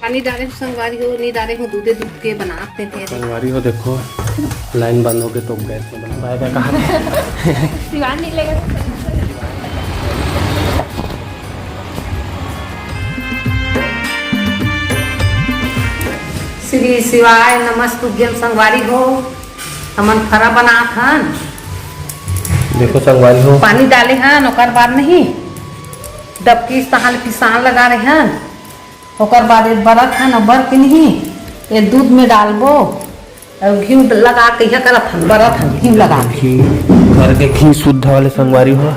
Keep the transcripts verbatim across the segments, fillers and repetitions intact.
पानी डारे हो संगवारी हो, नहीं डारे हो, दूधे दूध के बनात हे। संगवारी हो देखो, लाइन बंद होके तो गैस में बना पाएगा कहाँ? दीवान नहीं लेगा। श्री शिवाय नमस्तुभ्यम संगवारी हो, हमन फरा बनात हन। देखो संगवारी हो, पानी डाले हन, ओकर बाद नहीं डबकी तहां ले पिसान लगा रहे हन। ओकर बाद ये बरत हन, बर के नहीं ये दूध में डालबो और घी लगा के यह करत हन, बरत हन घी लगा के। घी, घर के घी शुद्ध वाले संगवारी हो।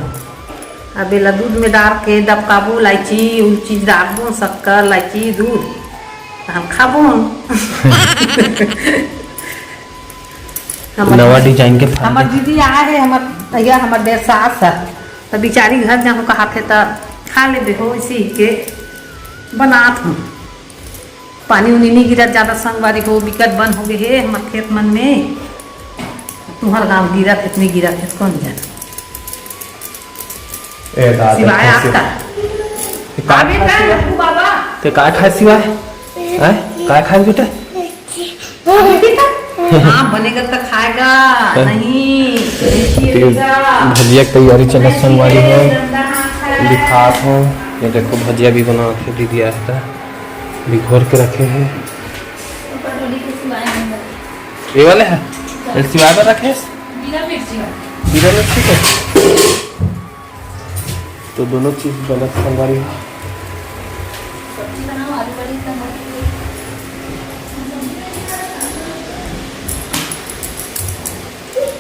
अब एला दूध में डाल के डबकाबो, इलायची, उलची डालबो, शक्कर, इलायची, दूध, त हम खाबो। हमर नवा डिजाइन के फल हमर दे। दीदी आए हे, हमर भैया, हमर देर सास हे, त बिचारी घर जाहूं कहाथे त खा लेबे हो, इसी के बनात हूं। पानी उनी नहीं गिरत ज्यादा संगवारी हो, बिकट बन हो गए हे हमर खेत मन में। तुहर गांव गिरत हे, इतनी गिरत हे, कौन जाने। ए दादा, शिवाय कैसे? आपका। ये का अभी खाए का शिवाय? लड्डू बाबा? ते का खाए शिवाय? हैं? का खाए बेटा? अभी का? हाँ, बनेगा तो खाएगा, नहीं, देखिए, देखिएगा। भजिया की तैयारी चलत संगवारी हो, दिखात हो। ये देखो, भजिया भी बनात हे दीदी, आस्ता भी घोर के रखे हे। ये वाले हे? ये शिवाय पर रखे हे? जीरा मिर्ची। जीरा मिर्ची के? तो दोनों चीज गलत संगवारी हो। सब्जी बनाओ, आलू बड़ी इतना मत करो।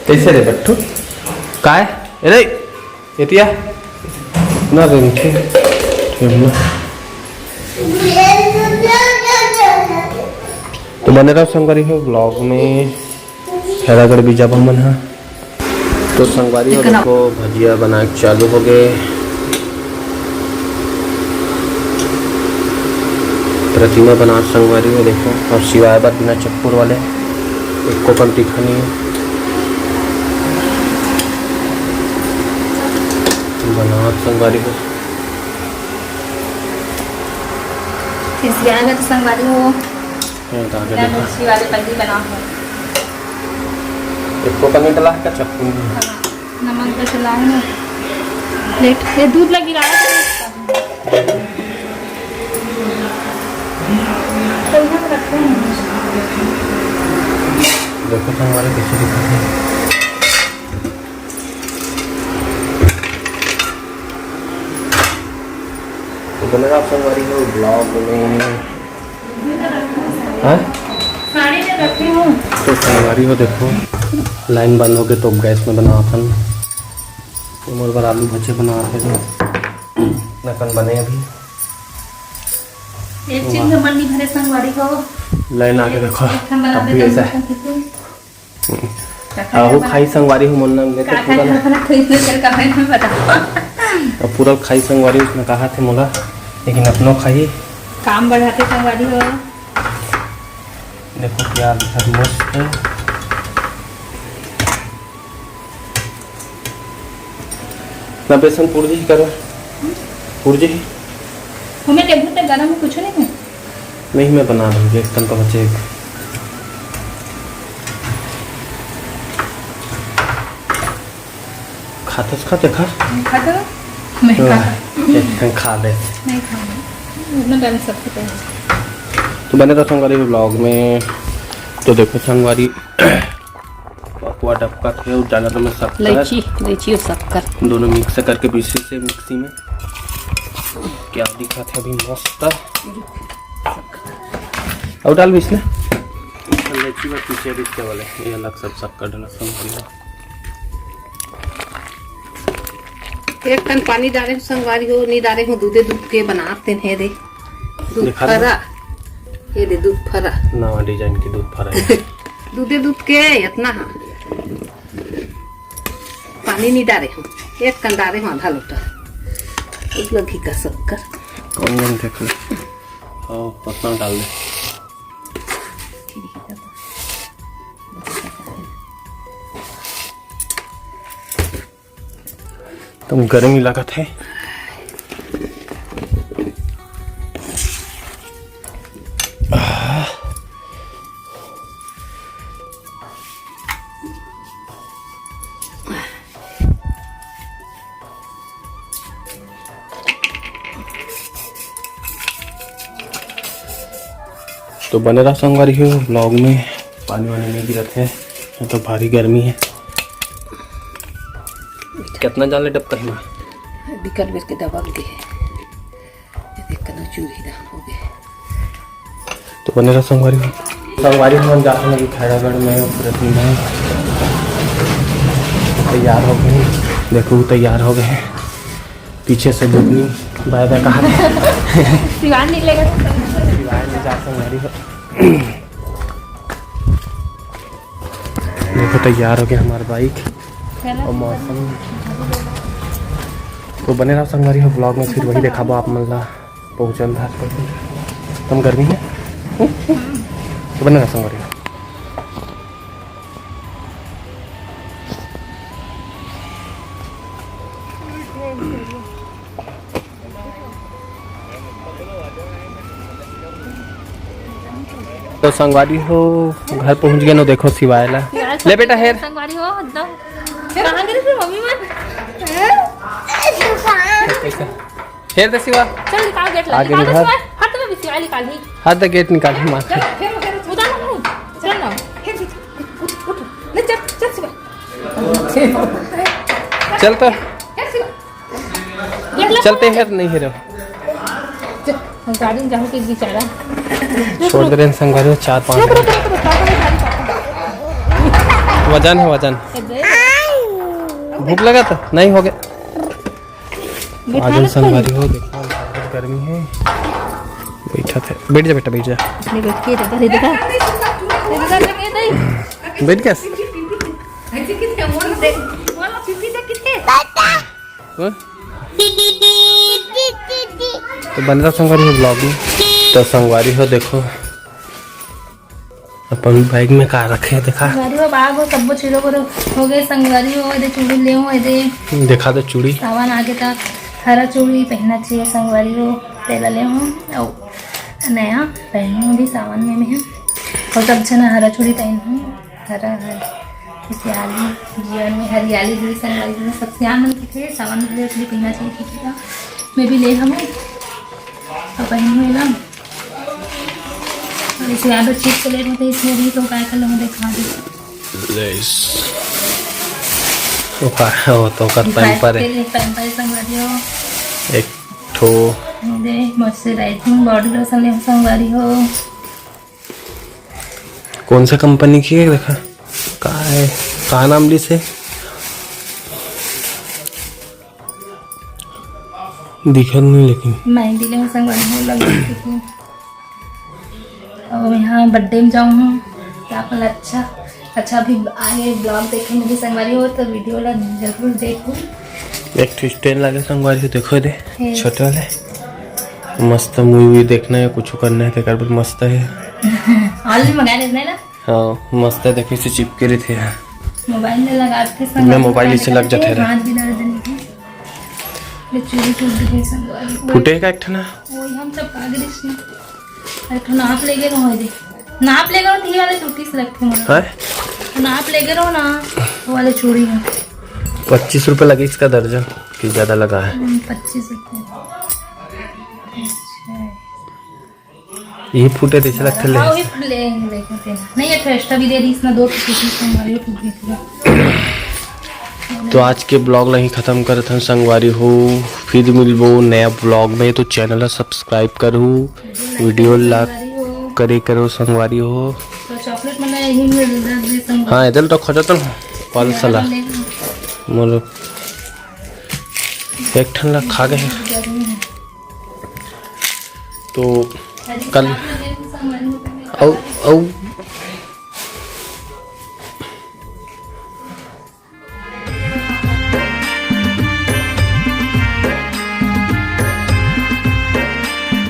कैसे रे बट्टू? काय? अरे, एतिया? ना रे, नीचे। खेलना। तो बने रहो संगवारी हो vlog में। खैरागढ़ भी जाबो हमन ह। तो संगवारी हो, देखो, भजिया बनाए के चालू हो गए। प्रतिमा बना संगवारी हो, देखो, और शिवाय बर बिना चक्कूर वाले एको कन तीखा नहीं है। बना संगवारी हो। खिसियाएगा तो संगवारी हो। हाँ, तो आगे बिना देखो। मिर्ची वाले पल्ली बना हो। एको कन डला है का चक्कू में? हाँ, नमक तो चला है ना। प्लेट, ये दूध लगी रहा है। तो यहाँ पे रखते हैं। देखो तो हमारे पीछे दिखाते हैं। तो बने रहो संगवारी हो vlog में। हाँ? साड़ी में रखी हूँ। तो संगवारी हो देखो, लाइन बंद हो गए तो गैस में बनावत हन। तो मोर बर आलू भजे बनावत हे, नकन बने अभी। एक चीज में मन नहीं भरे संगवारी हो। लाइन आके देखो, एक ठन बना अब भी देता ऐसा हूँ। है। आहू खाई संगवारी हो, मोला लेके का पूरा खाई ना। खाना खाई तो चल comment में बताओ। अब पूरा खाई संगवारी उसने कहा थे मोला, लेकिन अपनो खाई। काम बढ़ाते संगवारी हो। देखो क्या दिखा मस्त है। ना बेसन पुरजी करा, पुरजी। हमें टेबल पे गरम कुछ नहीं है। नहीं, मैं बना दूंगी, एक तन तो बचे एक। खाते खा, देखा? नहीं खाता ना? मैं हाँ, खाता। एक तन खा दे। नहीं खाऊंगी। उतना टाइम सबको पहले। तो बने रहो संगवारी vlog में। तो देखो संगवारी, पकुआ डबका थे, और डाला था मैं शक्कर। इलायची, इलायची और शक्कर। दोनों mix करके पीसे से मिक्सी में। क्या दिखा था अभी मस्त। और डाल भी इसमें। इलायची में पीछे भी इसके वाले, ये अलग सब शक्कर डाला सब। एक कन पानी डारे हो संगवारी हो, नहीं डारे हो दूधे दूध के बनाते हैं रे। दूध दिखा दे। फरा। ये दे दूध फरा। नवा डिजाइन के दूध फरा है। दूधे दूध के इतना हाँ। पानी नहीं डारे हो, एक कन डारे हो आधा लोटा। उस लगी का शक्कर। कौन कौन देख ले? हाँ, उतना डाल दे। तुम गर्मी लागत है। तो बने रहा संगवारी हो vlog में। पानी वानी नहीं गिरत है, ये तो भारी गर्मी है। कितना जान ले डबका ही माँ। बिकट बेर के दबक दे है। ये देख, कतना चूल्ही दान हो गए। तो बने रहा संगवारी हो। संगवारी हो, हम जाते हैं अभी खैरागढ़ में, प्रति में तैयार हो गए। देखो, तैयार हो गए हैं। पीछे से बुकनी बाय बाय कहा। सिवान निकलेगा तो सिवान ले जा संगवारी हो। देखो, तैयार हो गया हमारा बाइक। चलो। और मौसम तो बने रहा संगवारी हो vlog में, फिर वही देखाबो आप मन ला पहुँचन धार पर। कम गर्मी है। तो बने रहा संगवारी हो। तो संगवारी हो, घर पहुंच गए नो। देखो सिवाय ला। ले बेटा, हेर। संगवारी हो, एकदम। कहाँ गए थे मम्मी मन? हेर दे सिवा। चल निकाल गेट ला, आगे निकाल दे निकाल। सिवा। हट तो मैं सिवा निकाल ही। हट दे गेट निकाल ही मार। चल, फिर, फिर उठा ना, नहीं। चल ना। फिर, फिर, उठ, उठ। ले चल, चल सिवा। चल तो। चल सिवा। गेट ला चलते खोल। हैं, नहीं है रे। चल, गाड़ी में जाओ के बेचारा। छोड़ दे रहे हैं संगवारी हो, चार पाँच रुक, रुक, रुक, रुक, पापा ने गाड़ी पापा। वजन है, वजन। ए, दे। भूख लगा था? नहीं, हो गया। बैठा आज ना संगवारी हो, देखो बहुत गर्मी है। बैठा थे, बैठ जा बेटा, बैठ जा। नहीं, बैठ के इधर, इधर। इधर जमीन नहीं। बैठ गया। ऐसे कितने मोड़ दे। बोलो, पीपी दे कितने? हाँ? तो बने रहा संगवारी हो vlog में। तो संगवारी हो, देखो अपन बाइक में का रखे हैं, देखा। संगवारी हो, बाग हो, सबो चीजों को हो गए। संगवारी हो, एदे चूड़ी ले हो, एदे देखा दे चूड़ी। सावन आगे तक हरा चूड़ी पहनना चाहिए संगवारी हो, तेला ले हो। और नया पहनू भी सावन में मैं। और सब जना हरा चूड़ी पहनू, हरा है, हरियाली, जीवन में हरियाली भी संगवारी हो। सब सियान मन के थे, सावन में भी पहनना चाहिए, ठीक है। मैं भी ले हूँ, तो पहनू एला। और इसे आदत ठीक से लेट होते इसमें भी तो काय कर लूँगा, दिखा दे। ले इस। ओका, वो तो ओकर पैम्पर है। पैम्पर संगवारी हो। एक ठो। दे, मॉइस्चराइजिंग बॉडी लोशन ले संगवारी हो। कौन सा कंपनी की है देखा? का है? का नाम लिस हे? दिखत नहीं लेकिन। मैं भी लेहूँ संगवारी हो, लग रही थी। अब यहाँ बर्थडे में जाऊँ हूँ, तो आप लोग अच्छा, अच्छा अभी आगे vlog देखे मेरी संगवारी हो तो वीडियो ला जरूर देखो। एक ठो स्टैंड लागे संगवारी हो, देखो दे, हे। छोटे वाले। मस्त मूवी देखना है, कुछ करना है, तेकर बर मस्त है। ऑनलाइन मंगा लेते हैं ना। हाँ, मस्त है, देखो इसे चिपके रहिथे। मोबाइल में लगा के मैं मोबाइल इसे लग जाते रहे। हाथ भी दर्द नहीं है। ये चूड़ी टूट गई संगवारी। फूटे का एक ठो ना? वो हम सब कागज इसमें। एक ठो नाप ले गए रहो दे। नाप ले गए रहो तो ये वाले टूटी से लगते हैं। हैं? तो नाप ले गए रहो ना, वो वाले चूड़ी में। पच्चीस रुपये लगे इसका दर्जन, कि ज़्यादा लगा है? हम्म, पच्चीस रुपये। अच्छा। ये फूटे तो इसे लगते ले। हाँ, वही फूट ले, देखो तेरा। नहीं, ये तो extra भी दे दी इसमें, दो तो फूटी इसमें, हमारी फूट गई थी। तो आज के vlog ला ही खत्म करत हन संगवारी हो, फिर मिलबो नया vlog में। तो channel ला subscribe करू, वीडियो ला करे करो संगवारी हो। तो chocolate में यही मिल रहा है संगवारी। हाँ, इधर तो खोजत हूँ, पाल साला। मोर एक ठन ला खा गए। तो कल अउ, अउ